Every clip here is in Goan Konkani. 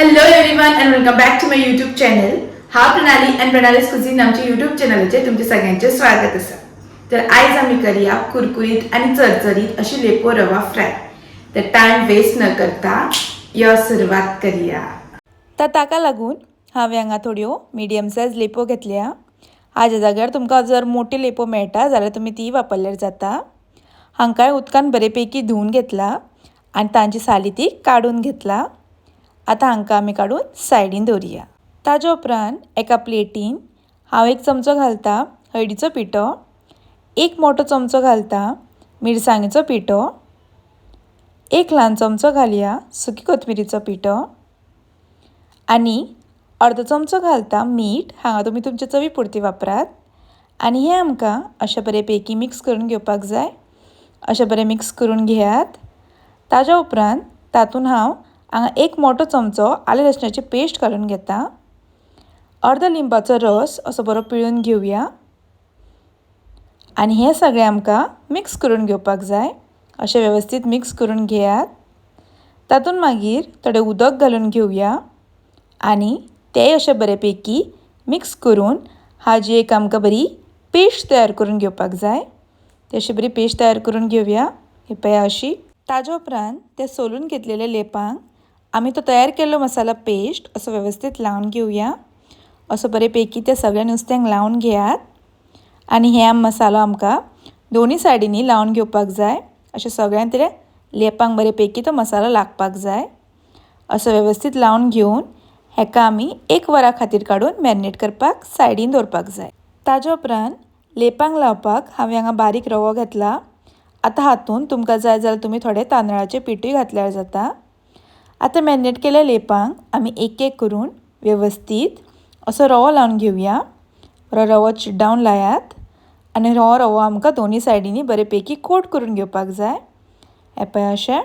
Hello everyone and welcome back to my YouTube channel. हांव प्रणाली अँड प्रणालीस कुझीन आमच्या युट्यूब चॅनलाचेर तुमचे सगळ्यांचे स्वागत आसा. तर आयज आमी करया कुरकुरीत आनी चरचरीत अशी लेपो रवा फ्राय. तर टायम वेस्ट न करता यो सुरवात करया. तर ताका लागून हांवें हांगा थोड्यो मिडियम सायज लेपो घेतल्या. हाज्या जाग्यार तुमकां जर मोटी लेपो मेळटा जाल्यार तुमी ती वापरल्यार जाता. हांकांय उदकान बरेपैकी धुवन घेतला आनी तांची साली ती काडून घेतला. आतां हांकां आमी काडून सायडीन दवरुया. ताज्या उपरांत एका प्लेटीन हांव एक चमचो घालता हळदीचो पिठो, एक मोठो चमचो घालता मिरसांगेचो पिठो, एक ल्हान चमचो घालया सुकी कोथमिरीचो पिठो आनी अर्दो चमचो घालता मीठ. हांगा तुमी तुमचे चवी पुरती वापरात. आनी हें आमकां अशें बरेपैकी मिक्स करून घेवपाक जाय. अशें बरें मिक्स करून घेयात. ताज्या उपरांत तातूंत हांव हांगा एक मोठो चमचो आलें लसणाची पेस्ट घालून घेता. अर्दो लिंबाचो रस असो बरो पिळून घेवया आनी हें सगळें आमकां मिक्स करून घेवपाक जाय. अशें वेवस्थीत मिक्स करून घेयात. तातूंत मागीर थोडें उदक घालून घेवया आनी तेंय अशें बरेपैकी मिक्स करून हाजी एक आमकां बरी पेस्ट तयार करून घेवपाक जाय. ती अशी बरी पेस्ट तयार करून घेवया. ही पळया अशी. ताज्या उपरांत ते सोलून घेतलेले लेपांक आमी तो तयार केल्लो मसाला पेस्ट असो वेवस्थीत लावन घेवया. असो बरेपैकी त्या सगळ्या नुस्त्यांक लावन घेयात. आनी हे मसालो आमकां दोनूय सायडींनी लावन घेवपाक जाय. अशें सगळ्यांत ते लेपांक बरेपैकी तो मसालो लागपाक जाय. असो वेवस्थीत लावन घेवन हेका आमी एक वरा खातीर काडून मॅरिनेट करपाक सायडीन दवरपाक जाय. ताज्या उपरांत लेपांक लावपाक हांवें हांगा बारीक रवो घेतला. आतां हातूंत तुमकां जाय जाल्यार तुमी थोडें तांदळाचें पिठूय घातल्यार जाता. आतां मॅरिनेट केल्ल्या लेपांक आमी एक एक करून वेवस्थीत असो रवो लावन घेवया. बरो रवो चिड्डावन लायात आनी हो रवो आमकां दोनूय सायडींनी बरेपैकी कोट करून घेवपाक जाय. हें पळय अशें.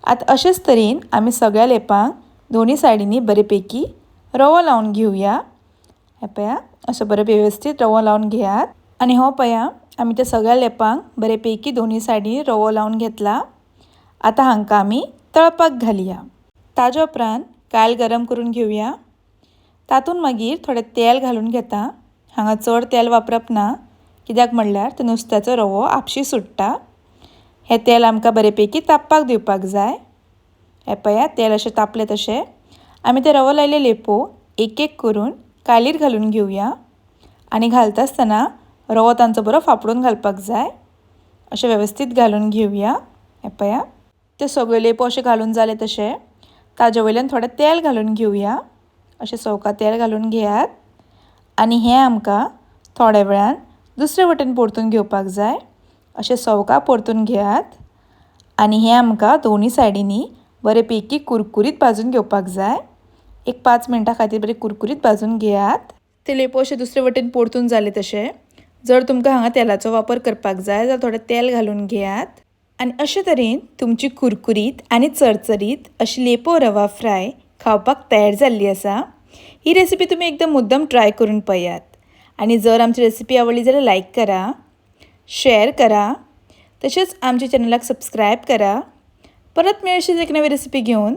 आतां अशेंच तरेन आमी सगळ्या लेपांक दोनूय सायडींनी बरेपैकी रवो लावन घेवया. हें पळया असो बरो वेवस्थीत रवो लावन घेयात. आनी हो पळया आमी त्या सगळ्या लेपांक बरेपैकी दोनूय सायडींनी रवो लावन घेतला. आतां हांकां आमी तळपाक घालया. ताज्या उपरांत कायल गरम करून घेवया. तातूंत मागीर थोडें तेल घालून घेता. हांगा चड तेल वापरप ना, कित्याक म्हणल्यार ते नुस्त्याचो रवो आपशी सुट्टा. हें तेल आमकां बरेपैकी तापपाक दिवपाक जाय. हें पळया तेल अशें तापलें तशें आमी ते रवो लायिल्ले लेपो एक एक करून कायलीर घालून घेवया. आनी घालता आसतना रवो तांचो बरो फाफडून घालपाक जाय. अशें वेवस्थीत घालून घेवया. हें पळया ते सगळे लेपो अशे घालून जाले तशें ताजे वयल्यान थोडें तेल घालून घेवया. अशें सवका तेल घालून घेयात. आनी हें आमकां थोड्या वेळान दुसरे वटेन परतून घेवपाक जाय. अशें सवका परतून घेयात. आनी हें आमकां दोनूय सायडींनी बरेपैकी कुरकुरीत भाजून घेवपाक जाय. एक 5 मिनटां खातीर बरें कुरकुरीत भाजून घेयात. ते लेपो अशे दुसरे वटेन परतून जाले तशें जर तुमकां हांगा तेलाचो वापर करपाक जाय जाल्यार थोडें तेल घालून घेयात. आनी अशे तरेन तुमची कुरकुरीत आनी चरचरीत अशी लेपो रवा फ्राय खावपाक तयार जाल्ली आसा. ही रेसिपी तुमी एकदम मुद्दम ट्राय करून पळयात. आनी जर आमची रेसिपी आवडली जाल्यार लायक करा, शेअर करा, तशेंच आमच्या चॅनलाक सबस्क्रायब करा. परत मेळ अशीच एक नवी रेसिपी घेवन.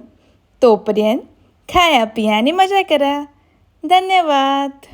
तोपर्यंत खाया पिया आनी मजा करा. धन्यवाद.